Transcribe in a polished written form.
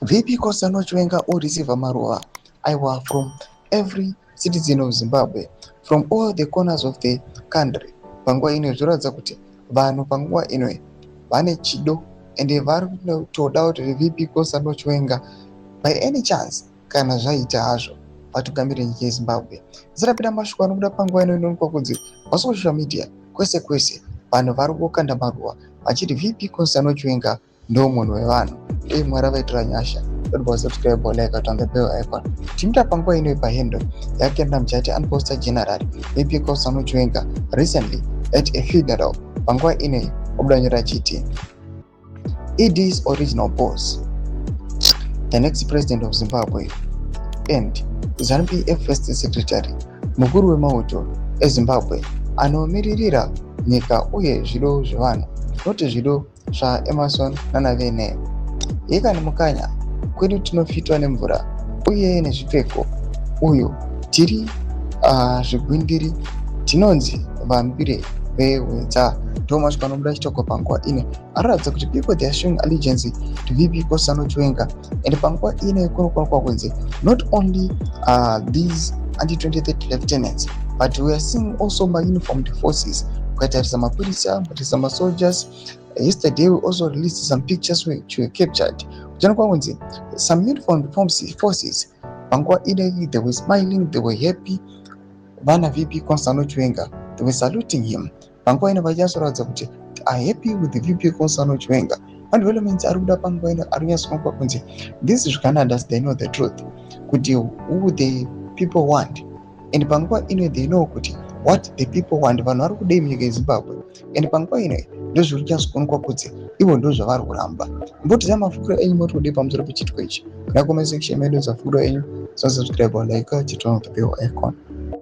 VP Constantino Chiwenga oreceiva maruva aiwa from every citizen of Zimbabwe, from all the corners of the country. Panguva ino zvoratidza kuti vanhu panguva ino vane chido ende vari kutoda kuti VP Constantino Chiwenga by any chance, kana zvaita hazvo, vatungamiri nyika yeZimbabwe. Zirapinda mashoko anobuda panguva ino inoonekwa kunzi pasocial media kwese kwese vanhu vari kukanda maruva vachiti VP Constantino Chiwenga ndo munhu wevanhu. Dei Mwari avaitira nyasha. Don't subscribe, like, on the bell icon. Timuta panguva ino pahandle yaKenda Mujati anoposta General VP Constantino Chiwenga recently at a funeral. Panguva ino obuda nyora achiti, "ED's original boss, the next president of Zimbabwe and ZANU-PF first secretary, mukuru wemauto eZimbabwe anomiririra nyika uye zvido zvevanhu, noti zvido zvaEmmerson nanaVene yekani mukanya kwedu tinofitwa nemvura uye nezvipfeko uyu tiri zvigwindiri tinonzi vambire vehwedza." Ndo mashoko anobuda achitaurwa panguva ino anoratidza kuti people, they are showing allegiance to VP Constantino Chiwenga. And panguva ino kunokuonekwa kunzi not only these anti-2030 lieutenants, but we are seeing also mauniformed forces. Ukatarisa mapurisa, ukatarisa masoldiers, yesterday we also released some pictures which were captured, kuchionekwa kunzi some uniformed forces panguva ino, they were smiling, they were happy vana VP Constantino Chiwenga. They were saluting him. Panguva ino vachinatsoratidza kuti are happy with the VP Constantino Chiwenga. Madevelopments ari kuda panguva ino ari kunyatsoonekwa kunzi these zviganandas, they know the truth kuti who the people want, and panguva ino they know kuti what the people want, vanhu vari kudei munyika yeZimbabwe. And panguva ino ndozviri kunyatsoonekwa kuti ivo ndo zvavari kuramba. Mbotiza mafungiro enyu, moti kudei pamusoro pechiitiko ichi? Muna comment section medu, mafungiro enyu. Subscribe, like, turn on the bell icon.